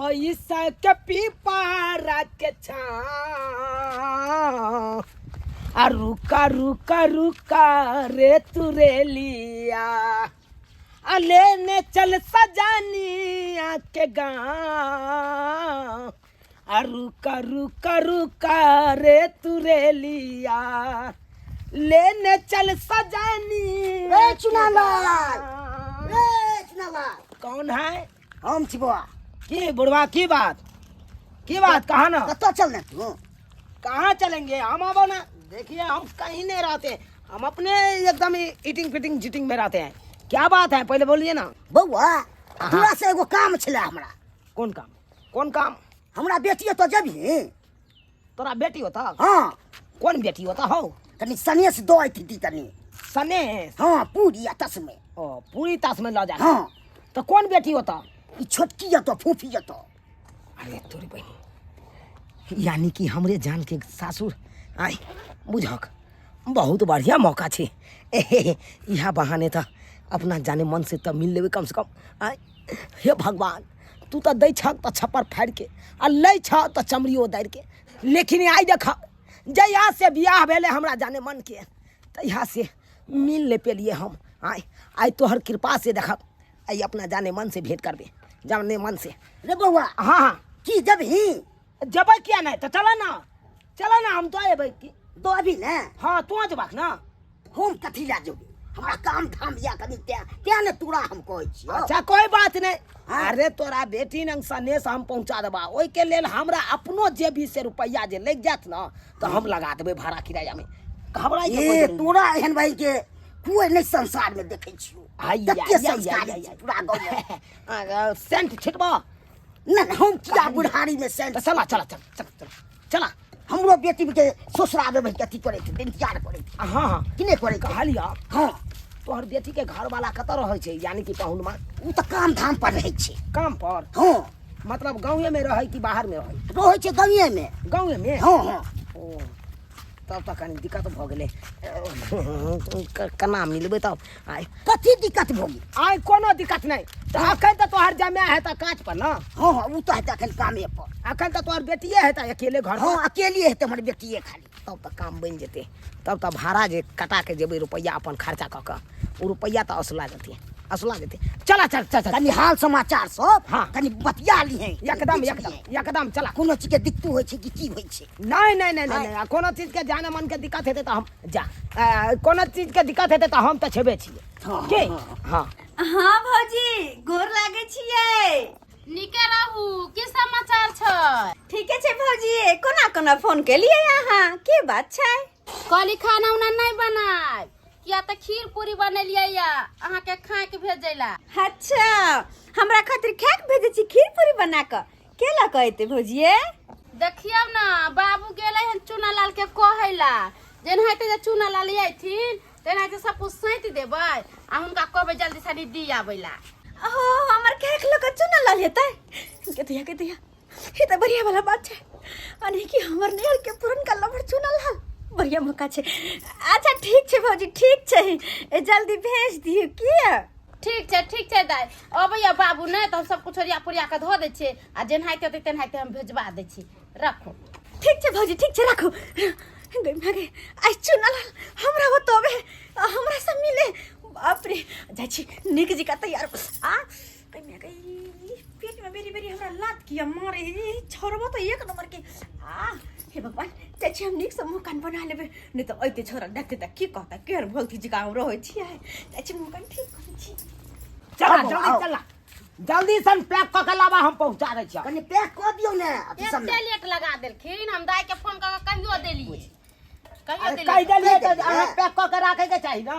पैसा के पीपारा के छाँव आ रुका रुका रुका रे तुरेलिया आ लेने चल सजानिया के गाँव आ रुका रुका रुका रे तुरेलिया लेने चल सजानी ए चुनालाल गाँव। ए चुनालाल कौन है हम छी बौआ की बुढ़वा की बात की बात कहा ना कतऽ चलने तू कहाँ चलेंगे हम आबो ना देखिए हम कहीं नहीं रहते हम अपने एकदम ईटिंग फिटिंग जिटिंग में रहते हैं क्या बात है पहले बोलिए ना बौआ तोरा से एगो काम छलै हमरा कौन काम कौन काम हमरा बेटी ओतऽ जेबही तोरा बेटी होता हाँ कौन बेटी होता हो कनी सनेस दऽ अयती तनी सनेस हाँ पूरी आ तस्मे ओ पूरी तास में लऽ जा हाँ तो कौन बेटी होता ई छोटकी एतऽ फूफी एतऽ अरे तोरी बहिन यानी कि हमरे जान के सासुर आय बुझक बहुत बढ़िया मौका छै इहा बहाने तऽ अपना जाने मन से तऽ मिल लेबै कम से कम आय हे भगवान तू तऽ दै छह तऽ छप्पर फाड़ि के आ लै छह तऽ चमड़ियो दारि के लेकिन आइ देख जहिया से बियाह भेलै हमरा जाने मन के तहिया से मिल नहि पेलियै हम आय आइ तोहर कृपा से देखब आइ अपना जाने मन से भेंट करबै जाने मन से रे बौआ हाँ हाँ की जेबही जेबै किया नहि तऽ चल ना चल ना हम तो अयबै की दऽ अबही ने हाँ तू जेबाक ना हम कथी लए जेबै हमरा काम धाम या कनि तें तें ने तोरा हम कहै छियौ अच्छा कोई बात नहीं हाँ। अरे तोरा बेटी नंग सनेस हम पहुंचा देबा ओहि के लेल हमरा अपनो जेबी से रुपैया जे लागि जायत ना तऽ हम लगा देबै भाड़ा किराया में घबराइ के कोई ए जरूरत नहीं। तोरा एहन भाई के कोई नहीं संसार में देखै छियौ आइ, कते आइ, आइ, संस्कारी आइ, छै आइ। पूरा गाँव में आ, सेंट छिटबा नहीं हम किया बुढ़ारी में सेंट तऽ चला चला चल चल चल चला हमरो बेटी के ससुरा देबै के अथी करै छै इंतजार करै छै हाँ हाँ कि नहि करै छै कहलिया हाँ तोहर बेटी के घर वाला कतऽ रहै छै यानी कि पहुनमा ओ तऽ काम धाम पर रहै छै काम पर हाँ मतलब गाँवे में रहै कि बाहर में रहै रहै छै गाँवे में गाँवे में हाँ हाँ ओ तब तऽ कनि दिक्कत भऽ गेलै केना मिलबै तब आइ कथी दिक्कत भऽ गेल आइ कोनो दिक्कत नहि तऽ अखन तऽ तोहर जमा हेतऽ काँच पर ने हँ हँ ओ तऽ हेतै अखन कामे पर अखन तऽ तोहर बेटिए हेतै अकेले घर हँ अकेले हेतै हमर बेटिए खाली तब तऽ काम बनि जेतै तब तऽ भाड़ा जे कटा के जेबै रुपैआ अपन खर्चा कऽ कऽ ओ रुपैआ तऽ असुला जेतै असुला जेतै चला चल चल चल कनि हाल समाचार सब हाँ। कनि बतिया लिहे एकदम एकदम एकदम चला कोनो चीज के दिक्कत होइ छै कि की होइ छै नहीं नहीं नहीं नहीं नहीं कोनो चीज के जाने मन के दिक्कत हेतै तऽ हम जा कोनो चीज के दिक्कत हेतै तऽ हम तऽ छेबे छियै हाँ, के हाँ। हाँ हाँ भौजी गोर लागै छियै नीके रहू की समाचार छै ठीके छै भौजी कोना कोना फोन केलियै अहाँ की बात छै कहली खाना उना नहि बनाय किया तऽ खीर पूरी बनेलियै या अहाँके खाय के भेजै ला अच्छा हमरा खातिर खाक भेजै छी खीर पूरी बना कऽ के लऽ कऽ एतै भौजिये देखियौ ने बाबू गेलै हन चूना लाल के कहै ला जेनाहिते जे चूना लाल अयथिन तेनाहिते सब कुछ सैंत देबै आ हुनका कहबै जल्दी साड़ी दी आबै ला हो हमर खाक लऽ कऽ चूना लाल हेतै के दिया के दिया ई तऽ बढ़िया वाला बात छै अने कि हमर नैहर के पुरनका लवर चूना लाल बढ़िया मौका छै अच्छा ठीक छै भौजी ठीक छै ए, जल्दी भेज दियौ किया ठीक छै दाइ अबैया बाबू नहि तऽ हम सब कुछ ओरिया पोरिया कऽ धऽ दै छियै आ जेनाहिते होतै तेनाहिते हम भेजबा दै छी रखू ठीक छै भौजी ठीक छै राखू गई भागे आइ चुनल हमरा बतबे हमरा से मिले बाप रे जाइ छी नीक जकाँ तैयार आ गई माय गई पेट में बेरी बेरी हमरा लात किया मारे छोड़बो तऽ एक नंबर के आ हे भगवान जाइ छी हम नीक से मुँह कान बना लेबै नहि तऽ अइते छोड़ा देखते तऽ की कहता केहन भोलती जकाँ हम रहै छियै जाइ छी मुँह कान ठीक करै छी चला आबो, जल्दी आउ। चला जल्दी सन पैक कऽ के लाबा हम पहुंचा दै छियौ कनि पैक कऽ दियौ ने अथी सबमे एते लेट लगा देलखिन हम दाइ के फोन कऽ के कहियो देलियै कहियो अरे कहि देलियै देलियै तऽ कहि अहाँ देलियै। पैक कऽ के राखै के चाही ने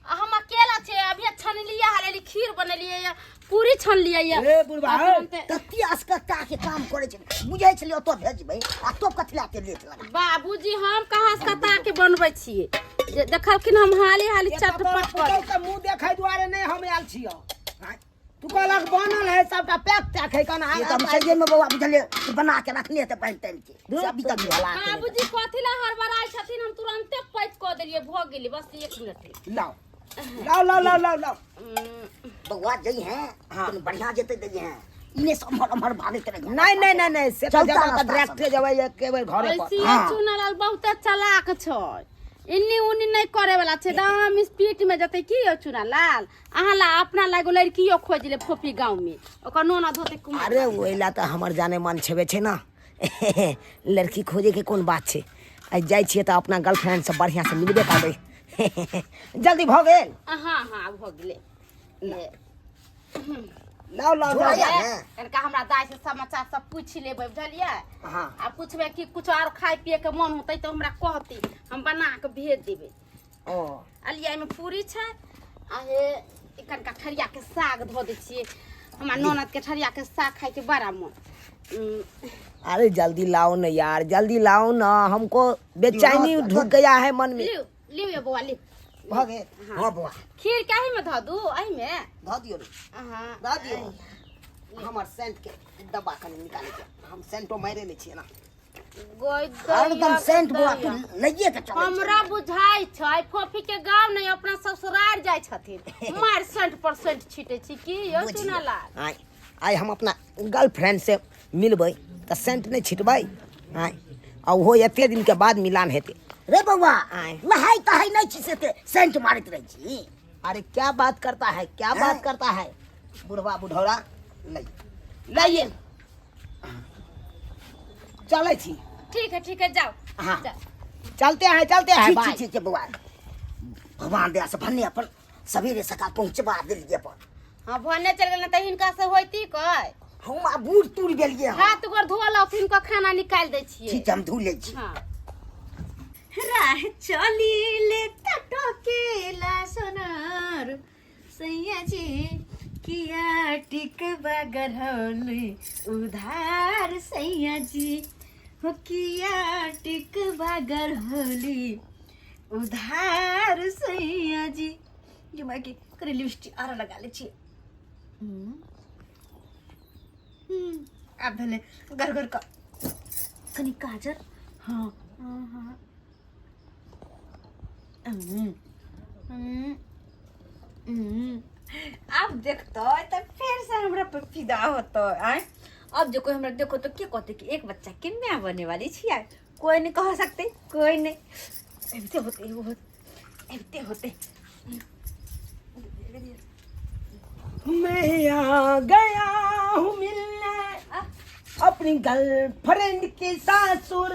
आ हम अकेला छियै अभी छनलियै हरेली खीर बनेलियै या पूरी छनलियै या ए बुढ़बा, आ तुरन्ते कते असकता के काम करै छै बुझै छलियै ओतऽ भेजबै आ तो कथी लए एते लेट लगा बाबूजी हम कहाँ से कता के बनबै छियै जे देखलखिन हम हाली हाली एतऽ तोरा चटपट कर पुतहु के मुँह देखै दुआरे नहि हम आयल छियौ आँय, तू कहलक बनल है सबटा पैक तैक है कना ये तऽ हम सहिए में बौआ बुझलियै कि बना के रखने हेतै पानि तानि के से अभी तक भला के नहि। बाबूजी कथी ला हड़बड़ाइ छथिन हम तुरन्ते पैक कऽ देलियै भऽ गेलै बस एक मिनट लाओ लाओ लाओ लाओ लाओ लाओ बौआ जई हैं हाँ। कनि बढ़िया जेतै दै हैं इने सब उम्हर उम्हर भागैत रही। नहीं नहीं नहीं नहीं, से तो चलता जेबै तऽ रास्ता डायरेक्टे जेबै एके बेर घरे पर। ऐसी हाँ। चुनालाल बहुते चलाक छै, इन्नी उन्नी नहीं करे वाला छै, दाम स्पीड में जते की यौ चुनालाल। अहाँ ला अपना ला एगो लड़कियो खोज ले फोफी गांव में, ओकर नोना धोते कुमार। अरे ओहि ला तऽ हमर जाने मन छेबे छै ना, लड़की खोजे के कोन बात छै। आइ जाइ छियै तऽ अपना गर्लफ्रेंड से बढ़िया से मिलबे करबै। जल्दी भऽ गेल? हाँ हाँ, भऽ गेलै। लाओ लाओ लाओ। झोरा ने। कनिका हमरा दाइ से समाचार सब पूछि लेबै, बुझलियै? हाँ। आ पूछबै कि कुछ आर खाय पिए के मन होतै तऽ हमरा कहतै, हम बना के भेज देबै। ओ अलिया, एहिमे पूरी छै आ हे ई कनिका ठरिया के साग धऽ दै छियै। हमरा ननद के ठरिया के साग खाय के बड़ा मन। अरे जल्दी लाओ ना यार, जल्दी लाओ ना, हमको बेचैनी ढुक गया है मन में। लिउ लिउ ये बौआ, लिउ। भऽ गेल? हाँ बौआ। खीर के एहिमे धऽ दू? एहिमे धऽ दियौ ने। हाँ। धऽ दियौ। हमर सेंट के डब्बा कनि निकालै के, हम सेंटो मारि लै छियै ना। गोइ हरदम दैया सेंट बौआ तू दैया। लइए के चलै। हमरा बुझाइ छै फोफी के गाँव नहि, अपना ससुरार जाइ छथिन, मार सेंट पर सेंट छीटे छी की यौ चुनालाल? आइ आइ हम अपना गर्लफ्रेंड से मिलबै तऽ सेंट नहि छिटबै? आइ आ ओहो एते दिन के बाद मिलान हेतै। रे बौआ। आँय। नहाय तहाय नहि छी से ते सेंट मारैत रहै छी। अरे क्या बात करता है, क्या बात करता है बुढ़वा बुढ़ौरा। नहीं लाइए, चलै छी। ठीक है, ठीक है, जाओ। हाँ। जाओ। चलते हैं, चलते हैं। ठीक। बाय। ठीक ठीक छै बौआ, भगवान दया से भन्ने अपन सवेरे सकाल पहुँचबा देलियै अपन। हाँ, भने चलि गेल, तऽ हिनका से होइती कय। हम आब बूढ़ तूर गेलियै हन। हाथ गोर धो लौथिन, हिनका खाना निकालि दै छियै। ठीक छै, हम धो लै छी। हाँ। राह चली ले टटकेला सोनार सैया जी, किया टिकबा गढ़ौली उधार सैया जी हो, किया टिकबा गढ़ौली उधार सैया जी। ये माइकी करे लिपस्टिक आर लगा ले छी। आब भेलै घर घर क कनि काजर। हाँ हाँ हाँ, हम्म, हम्म, हम्म। आब देखतै तऽ फेरसँ हमरा पर फिदा होतै। आँय, अब जे कोई हमरा देखो तो के कहते कि एक बच्चा के माय बने वाली छियै? कोई नहीं कह सकते, कोई नहीं। अबिते होते एगो होते, अबिते होते। मैं आ गया हूँ मिलने अपनी गर्लफ्रेंड के सासुर।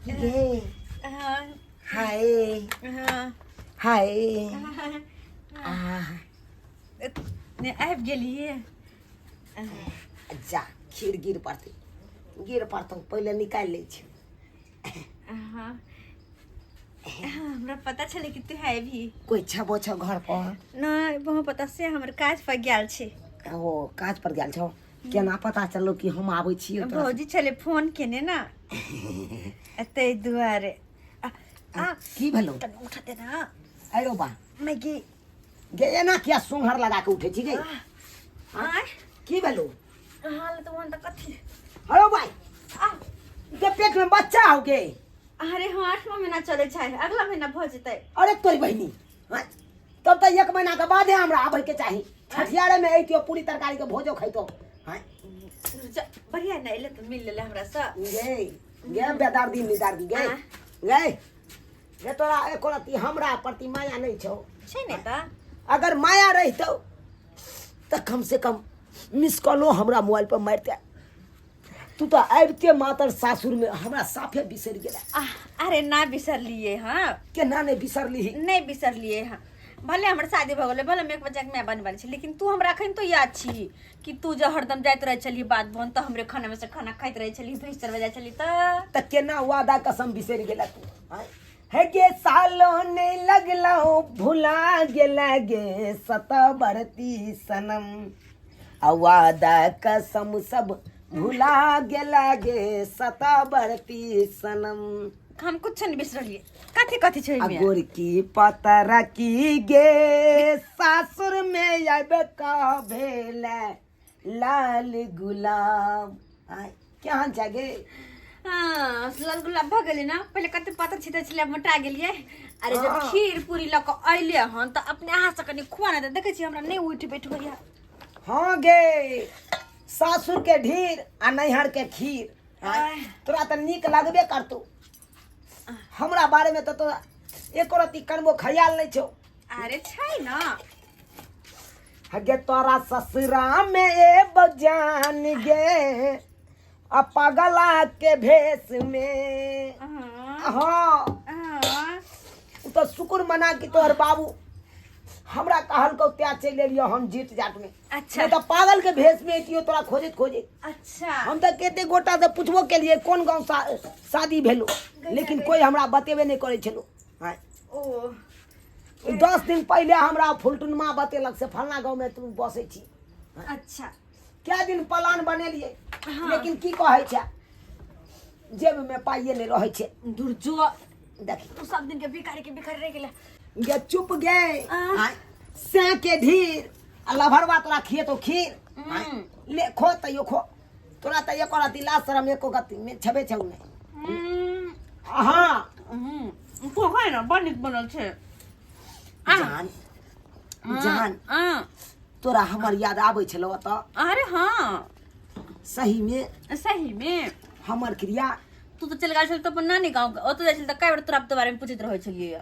ये हाँ। हाय। हाँ। हाय आ। ने आबि गेलियै? जा, खीर गिर पड़तै, गिर पड़तौ, पहिले निकालि लै छी। हाँ, हमरा पता छलै कि तू आबही। कोइ छबो छौ घर पर? नहि, बहुत पता से हमर काज पर गेल छै। ओ काज पर गेल छौ? केना पता चललो कि हम आबै छियै तोरा? भौजी छलै फोन केने ने, ताहि दुआरे आ आ की भेलौ? कनि उठते ना। अरे बा। मैगी। गे, एना किया सोंघर लगा के उठै छी गे? आय। की भेलौ? हाल तऽ वहाँ तऽ कथी। अरे भाई, आ के पेट में बच्चा हो गे? अरे हाँ, आठवां महीना चलै छै, अगला महीना भऽ जेतै। अरे तोरी बहिनी, हाँ? तब तऽ एक महीना के बादे हमरा आबै के चाही। छठियारे में अइतियो, पूरी तरकारी के भोजो खैतो, हाँ? बढ़िया ने एले तऽ मिल लेले हमरा से। गे गे बेदर्दी निदर्दी गे। आँ? गे गे, तोरा एको रत्ती हमरा प्रति माया नहीं छौ? छै ने तऽ। अगर माया रहितौ तऽ कम से कम मिस कॉलो हमरा मोबाइल पर मारिते। तू तऽ आबिते मातर सासुर में हमरा साफे बिसरि गेला। आह, अरे ना बिसरलियै हाँ। केना नहि बिसरली? नहि बिसरलियै हाँ। भले हमर शादी भऽ गेलै, भले हम एक बच्चाके माय बने वाली छी, लेकिन तू हमरा अखन तो याद छी कि तू जे हरदम जाइत रहै छलही बाध बन तऽ हमरे खानामे से खाना खाइत रहै छलही, भैंस चरबै जाइ छलही तऽ। तऽ केना वादा कसम बिसरि गेला तू? आँय? हे गे, सालो ने लगलो भुला गेला गे सतबरती सनम, आ वादा कसम सब भुला गेला गे सतबरती सनम। हम कुछ नहीं बिसरलियै। कथी कथी छै आ ओहिमे? गोरकी पतर की गे, सासुर में आब का भेलै लाल गुलाब। आय, केहन छै गे? हाँ, लाल गुलाब भऽ गेलै ने। पहिले कते पातर छितर छलै, आब मोटा गेलियै। अरे जब हाँ। खीर पूरी लऽ कऽ अयलै हन तऽ अपने हाथसँ कनि खुआ ने, तऽ देखै छी हमरा नहि उठि बैठ होइया। हाँ गे, सासुर के ढीर आ नैहर के खीर। आँय, तोरा तऽ नीक लगबे करतौ। हमरा बारे में तऽ तोरा एको रत्ती कनबो ख्याल नहीं छौ। अरे छै ना। हगे तोरा ससुरा में ए बजान गे, आ पगला के भेष में। हाँ, उ तो शुक्र मना कि तोहर बाबू हमरा कहलकौ त्या चलि एलियो हम जीत जाट में। अच्छा। नहीं तो पागल के भेष में अतियो तोरा खोजैत खोजैत। अच्छा। हम तो कते गोटा से पूछबो केलिए कोन गांव शादी भेलो, लेकिन कोई हमरा बतेबे नहीं करे छलो। हाँ। ओ। 10 दिन पहले हमरा फुलटुनमा बतेलक से फलना गांव में तू बसै छी। अच्छा। क्या दिन प्लान बनेलिए। हाँ। लेकिन की कहै छै, जेब में पाइए नहीं रहै छै। दुर्जो देखी तू सब दिन के भिखारी के भिखारी रह गेला। गे चुप गे। आ। हाँ, से के ढीर आ लभरवा तोरा खिए तो खीर। हाँ, ले खो तैयो खो, तोरा त एको रति लाज शरम एको गति में छबे छौ नहीं। हाँ। तो है ना, बड़ नीक बनल छै। जान जान, तोरा हमर याद आबै छलौ ओतऽ? अरे हाँ। सही में? सही में। हमर क्रिया। तू तो चल गेल छल तो अपन नानी गाँव, ओतऽ जाइ छल तऽ कए बेर तोरा तो बारे में पूछैत रहै छलियै।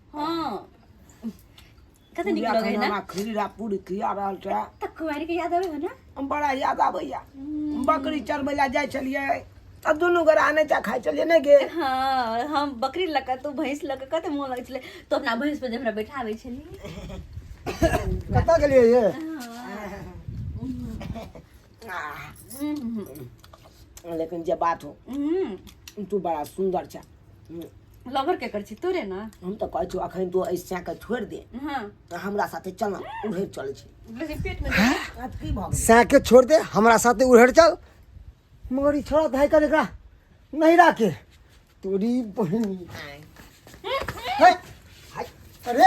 हाँ, कते नीक लगै है ना? खीरा पूरी खिया रहल छै। तऽ कुमारी के याद आबै है ना? बड़ा याद आबैया। बकरी चरबै लए जाइ छलियै तऽ दुनू गोरा आनै चा खाइ छलियै नहि गे? हाँ, हम बकरी लऽ कऽ तू भैंस लऽ कऽ कते मोन लगै छलै। तू अपना भैंस पर जे हमरा बैठाबै छली। कतऽ गेलियै ये? लेकिन जे बात हो, तू बड़ा सुंदर छ। लवर के कर छी तोरे ना? हम तऽ कहै छौ अखन तू एहि के छोड़ि दे। हाँ। हमरा साथे चल ना, उड़ै चलै छी। लेकिन पेट में आज की भऽ गेलै? सैं के छोड़ दे, हमरा साथे उड़हर चल। मगर ई छोड़ा तऽ है कर एकरा नहीं राखे तोरी बहिनी। हे, अरे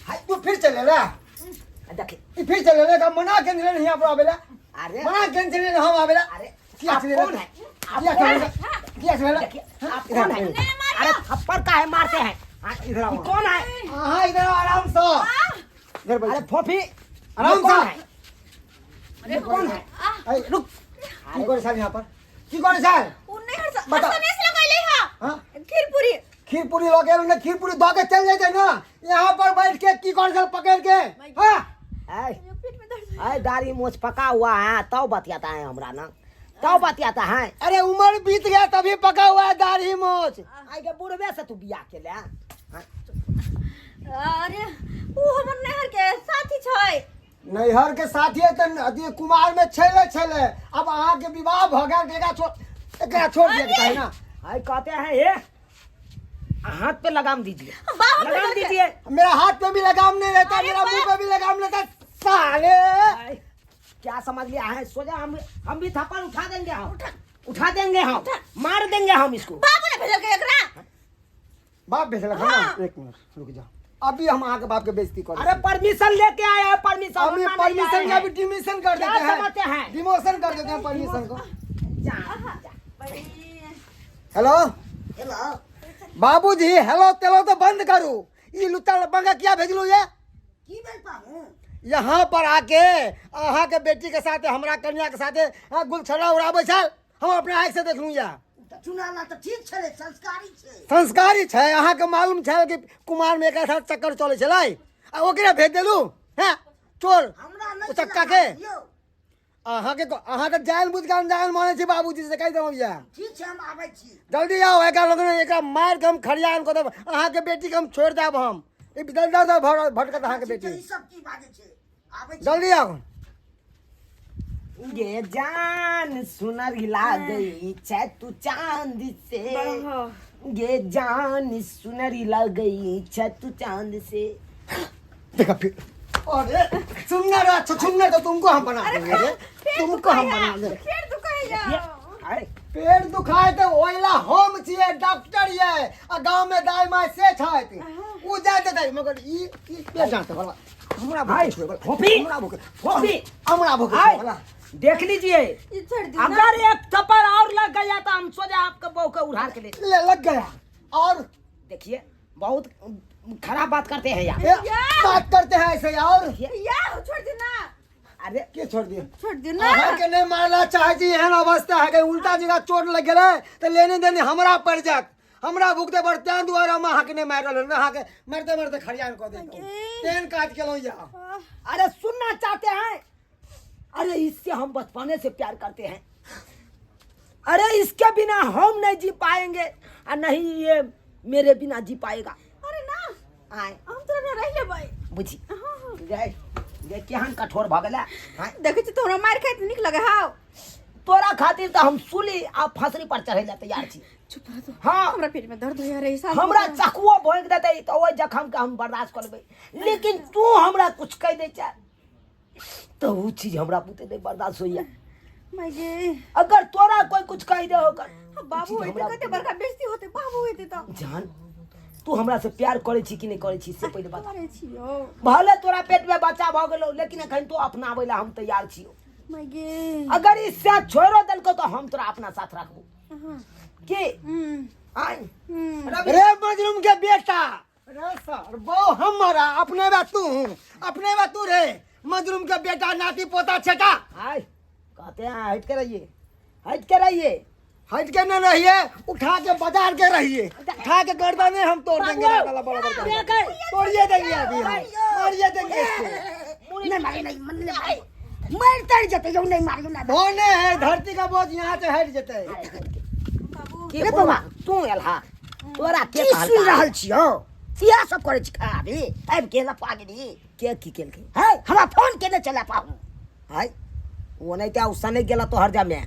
हाय, तू फिर चले ला। देखी। ई फिर चले ला, का मना के नहीं यहाँ पर आवेला। अरे। मना के नहीं हम आवेला। अरे, किया आप चले कौन ला? है? आप किया कौन चले ला? है? किया चले ला? देखिए, आप इधर कौन है? आओ। अरे थप्पड़ का है मारते हैं। हाँ, इधर आओ। ये कौन है? हाँ, इधर आओ, आराम से। इधर बैठ। अरे फोफी, आराम ये कौन से। है? ये कौन है? अरे, रुक। की करे साहब यहाँ पर? की करे साहब? उ नहीं हर सा बताओ। सनेस लगैले हा। हाँ? खीर पूरी। खीर पूरी लगे ना, खीर पूरी दो के चल जाते ना। यहाँ पर बैठ के की करे साहब पकड़ के? हाँ? ऐ, पेट में दर्द। ऐ, दाढ़ी मोछ पका हुआ है तो बतियाता है हमरा ना, तो बतियाता है। अरे उम्र बीत गया तभी पका हुआ है दाढ़ी मोछ। आई के बुढ़वे से तू बियाह के ले। हाँ? अरे उ हमर नैहर के साथी छै। नैहर के साथी है तो अथी कुमार में छेले छेले, अब अहाँ के विवाह भ गेल, एकरा छोड़, एकरा छोड़ दिया के चाही ना। आई कहते हैं ये हाथ पे लगाम दीजिए, बाप रे, लगाम दीजिए। मेरा हाथ पे भी लगाम नहीं रहता, अरे मेरा मुंह बाप। पे भी लगाम नहीं रहता साले। आई, क्या समझ लिया है? सोचा हम भी थप्पड़ उठा देंगे, हम उठा देंगे, हम मार देंगे हम इसको। बाबू ने भेजल के एकरा। बाप भेजलक है ना? एक मिनट रुक जाओ, अभी हम अहाँ के बाप के बेइज्जती कर। अरे परमिशन लेके आए हैं, परमिशन। अभी उतना नहीं परमिशन आए का हैं। भी डिमिशन कर क्या देते हैं। समझते हैं? डिमोशन कर देते हैं परमिशन को। जा, जा। हेलो हेलो बाबूजी, हेलो तेलो तो बंद करू। ई लुत्ता लबंगा किया भेजलू ये? की भेल पाहु? यहाँ पर आके अहाँ के बेटी के साथे हमरा कन्या के साथे अहाँ गुलछर्रा उड़ाबै छल, हम अपने आँखि से देखलू या। तऽ चुनाला तऽ ठीक छलै, संस्कारी छै। संस्कारी छै, अहाँ के मालूम छल कि कुमार में एकरा साथ चक्कर चलै छलै आ ओकरे भेज देलू हैं चोर हमरा नहि उचक्का छलै के। यौ। अहाँ के अहाँ के जान बुझ के अनजान मानै छी बाबूजी से कहि देलहुँ या। ठीक छै, हम आबै छी। जल्दी आओ, एकरा लोगन एकरा मारि के हम खरियान कऽ देब, अहाँ के बेटी के हम छोड़ि देब हम। ई दर दर दर भटकत अहाँ के ठीक छै, बेटी। ई सब की बाजै छै? आबै छी। जल्दी आओ। ये जान सुनर लागई छै तू चांद से, ये जान सुनरी लागई छै तू चांद से। देखा फिर, अरे सुंदर अच्छा सुंदर तो तुमको हम बना देंगे रे, तुमको हम बना देंगे। पेट दुखाइया। अरे पेट दुखाए तो ओइला हम छियै, डॉक्टर ये आ गांव में दाई माई से छथि, उ जाय देतै, मगर ई ई पेट जांच वाला हमरा हाय, भूख छोड़े फोफी, हमरा भूख फोफी, हमरा भूख हाय, वाला देख लीजिए, ये छोड़ दी ना। अगर एक थप्पड़ और लग गया तो हम सोचा आपका बहू को उधार के ले ले लग गया। और देखिए बहुत खराब बात करते हैं यार। ए, बात करते हैं ऐसे। और या छोड़ दी ना। अरे के छोड़ दियो? छोड़ दियो ना। अहाँ के नहीं मारला चाहे छी, एहन अवस्था है कि उल्टा जगह चोट लग गेलै तऽ लेने देने हमरा पड़ि जायत, हमरा भुगते पड़त, तें दुआरे हम अहाँके नहि मारि रहल हन, अहाँके मारिते मारिते खरियान कऽ देलहुँ, तेहन काज केलहुँ या। अरे सुनना चाहते हैं? अरे इससे हम बचपने से प्यार करते हैं, अरे इसके बिना हम नहीं जी पाएंगे और नहीं ये मेरे बिना जी पाएगा। अरे ना। आय। हम तोरा ना रहि लेबै। बुझी गए गे केहन कठोर भऽ गेलै आँय? देखै छी तोरा मारि खाइत नीक लगे हाउ। तोरा खातिर तऽ हम सूली आ फांसरी पर चढ़ै लए तैयार छी। चुप रह तू। हाँ। हमरा पेट में दर्द होया रे सास। हमरा चकुओ भोंकि देतै तऽ ओहि जखम के हम बर्दाश्त कऽ लेबै, लेकिन तू हमरा कुछ कहि दै छै तऽ उ चीज हमरा बुते नहि बर्दाश्त होइया। माय गे। अगर तोरा कोई कुछ कहि दे होकर बाबू होइते कते बड़का बेइज्जती होते, बाबू होइते तऽ। जान, तू हमरा से प्यार करै छी कि नहि करै छी से पहिले बता। करै छियौ। भले तोरा पेट में बच्चा भऽ गेलौ, लेकिन अखन तू अपनाबै ला हम तैयार छियौ। माय गे। अगर इससे छोड़ो देलको तो हम तोरा अपना साथ रखबो। की? आय। रे मजलूम के बेटा, रे सर बो हमारा अपने बा तू, अपने बा तू रे मजलूम के बेटा, नाती पोता छेटा। आय कहते हैं हट के रहिए, हट के रहिए। हट के न रहिए, उठा के बाजार के रहिए, उठा के गर्दन में हम तोड़ देंगे, बाबू, बड़ा बड़ा बड़ा देख। तोड़िए देंगे, अभी हम मारिए देंगे इसको। नहीं मारे, नहीं मन नहीं मारे, मर तर जते जो नहीं मारियो ना। धोने है धरती का बोझ यहाँ से हट जते। के रे बाबा। तू एलहा तोरा के की कहलका? सुन रहल छियौ? किया सब करै छी खराबी? आबि गेल पागली। के की केलकै? है हमरा फोन केने चला पाहु। हाय ओ नहीं ते उसने गेला तोहर जामे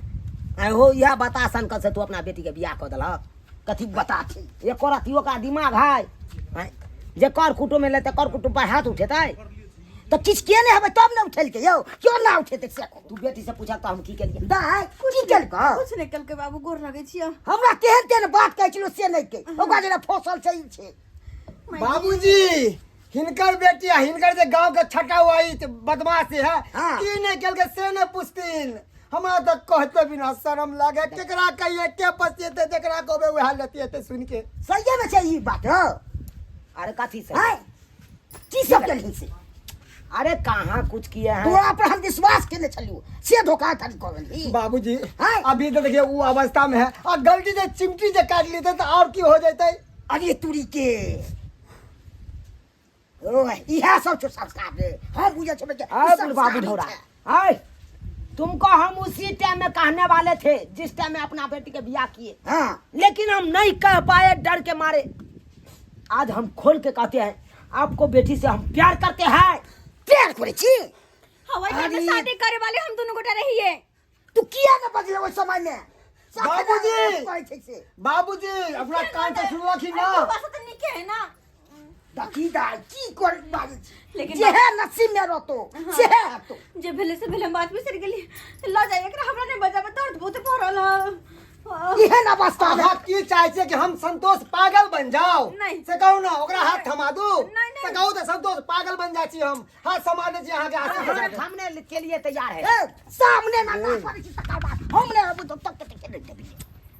आइ हो इएह बता सन से तू अपना बेटी के बियाह कऽ देलक। कथी बता छी? एको रतियो का दिमाग है आँय? जे कर कुटुम्ब एलै तऽ कर कुटुम्ब पर हाथ उठेतै। तऽ किछु के नहि हेबै तब ने उठेलकै यौ, क्यों ना उठेतै से कहू। तू बेटी से पूछक तऽ हम की केलियै? दाइ की केलकै? कुछ नहि केलकै बाबू, गोर लगै छियौ। हमरा केहन केहन बात कहै छलौ से नहि के, ओकरा जेना फसल छै ई छै। बाबूजी हिनकर बेटी आ हिनकर जे गांव के छटा हुआ ई बदमाश है। हाँ। की नहीं केलकै से नहीं पूछतीन, हमरा तऽ कहते बिना शर्म लागे, केकरा कहिए के पसिएते, जेकरा कहबे वएह लतिएते सुन के। सहिए में छै ई बात हौ। अरे कथी से? हैं? की सब केलही से? अरे कहाँ कुछ किए हैं। तोरा पर हम विश्वास केने छलियौ से धोखा धड़ी कऽ गेलही। बाबूजी हैं? अभी तो देखिए वो अवस्था में है, आ गलती से चिमटी जे काट लेते तो और की हो जैते। अरे तुरी के ओ इएह सब छौ संस्कार रे, हम बुझै छबै कि आय ई बुढ़बा संस्कारी बुढ़ौरा छै। आय तुमको हम उसी टाइम में कहने वाले थे जिस टाइम में अपना बेटी के बियाह किए। हाँ। लेकिन हम नहीं कह पाए डर के मारे। आज हम खोल के कहते हैं आपको बेटी से हम प्यार करते हैं। प्यार करे छी? हवाई टाइम में शादी करे वाले हम दोनों गोटा रहिए। तू किया न बजले ओहि समय में? बाबूजी! कहै छै से। बाबूजी अपना कान से सुनलखिन ना? अरे, बात तऽ नीके है ना। दखी दाइ की कर बाजै छी? लेकिन जेहे नसीब में रहतो सेहे हेतो। जे भेले से भेले, हम बात बिसरि गेली। लऽ जाय एकरा, हमरा नहि बजाबे, दर्द बहुत भऽ रहल है। एहन अवस्था में अहाँ की चाहै छियै कि हम संतोष पागल बन जाओ? नहीं। से कहू ना, ओकरा हाथ थमा दू। नहीं, नहीं। से कहू तऽ संतोष पागल बन जाइ छी, हम हाथ थमा दै छी अहाँके आशीष के साथ। सामने के लिए तैयार है। ए, सामने ना ना करै छी तकर बाद हम नहि अबू तब तक के नहि देबी।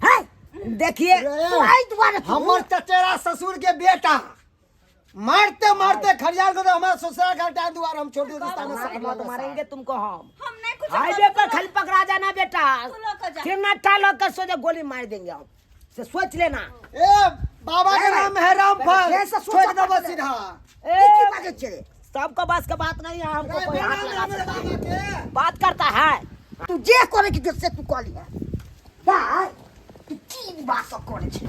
हैं? देखिए रे, तू एहि दुआरे तू- हमर चचेरा ससुर के बेटा मारते मारते खरियाल के तो हमारा ससुराल का टाइम दुआर हम छोड़ दिए रास्ता में मार मत मारेंगे तुमको हम। हम नहीं कुछ हाईवे पर खाली पकड़ा जाना बेटा, तू लऽ कऽ जा। फिर नट्टा लग कर सोचे गोली मार देंगे हम, से सोच लेना। ए बाबा के नाम है रामफल, ए, ससुर छोड़ का देबो पकड़। सीधा। ए, ई की बाजै छै? सबको बस के बात नहीं है, हमको रे, कोई हाथ बेटा, लगा मेरे सकता बाबा के। बात करता है। तू जे करे के से तू कऽ लिहे। दाइ तू की बात सब करै छै?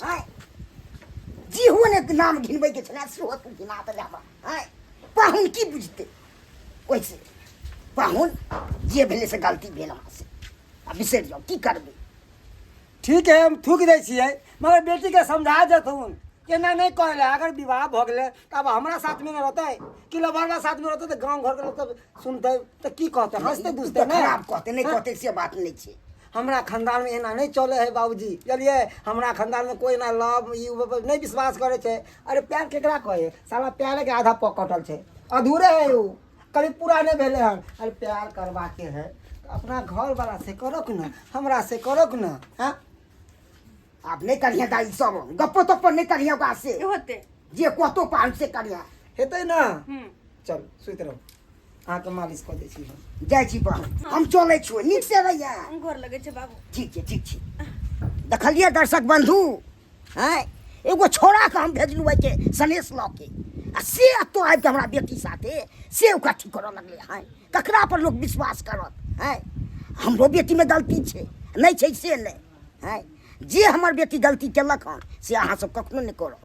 आँय? जीहो ने नाम घिनबै के छलै सेहो तू घिना देले हमरा। आँय? पाहुन की बुझतै? ओहिसे पाहुन जे भेलै से गलती भेल हमरा से, आ बिसरि जाउ, की करबै? ठीक है, हम थूक दै छियै, मगर बेटी के समझा देथुन केना नहीं कहले। अगर विवाह भऽ गेलै तऽ आब हमरा साथमे नहि रहतै कि लवरवा साथमे रहतै तऽ गाँव घरके लोक सब सुनतै तऽ की कहतै? हँसतै दुसतै तऽ ने? खराब कहतै, नहि कहतै से बात नहि छै। हमरा खानदानमे एना नहि चलै है बाबूजी, बुझलियै? हमरा खानदानमे कोइ एना लव ई उ नहि विश्वास करै छै। अरे प्यार केकरा कहै? साला प्यारेके आधा पग कटल छै, अधूरे है उ, कभी पूरा नहि भेलै हन। अरे प्यार करबाके है तऽ अपना घरवला से करक ने, हमरा से करक ने। हँ आब नहि करिहे दाइ ई सब गप्पो तप्पो नहि करिहे ओकरा से। होते जे कहतो पाहुन से करिहे। हेतै ने? चल सुति रहू। अहाँके मालिश कऽ दै छी हम। जाइ छी बहन, हम चलै छियौ, नीक से रहिया। गोर लगै छै बाबू। ठीक छै, ठीक छै। देखलियै दर्शक बंधु, आँय, एगो छोड़ाके हम भेजलहुँ एहिके सनेस लऽ के, आ से एतऽ आबि कऽ हमरा बेटी साथे से ओकरा ठीक करऽ लगलै। हँ, ककरा पर लोक विश्वास करत? हँ, हमरो बेटीमे गलती छै, नहि छै से नहि। हँ, जे हमर बेटी गलती केलक हन से अहाँ सब कखनो नहि करब।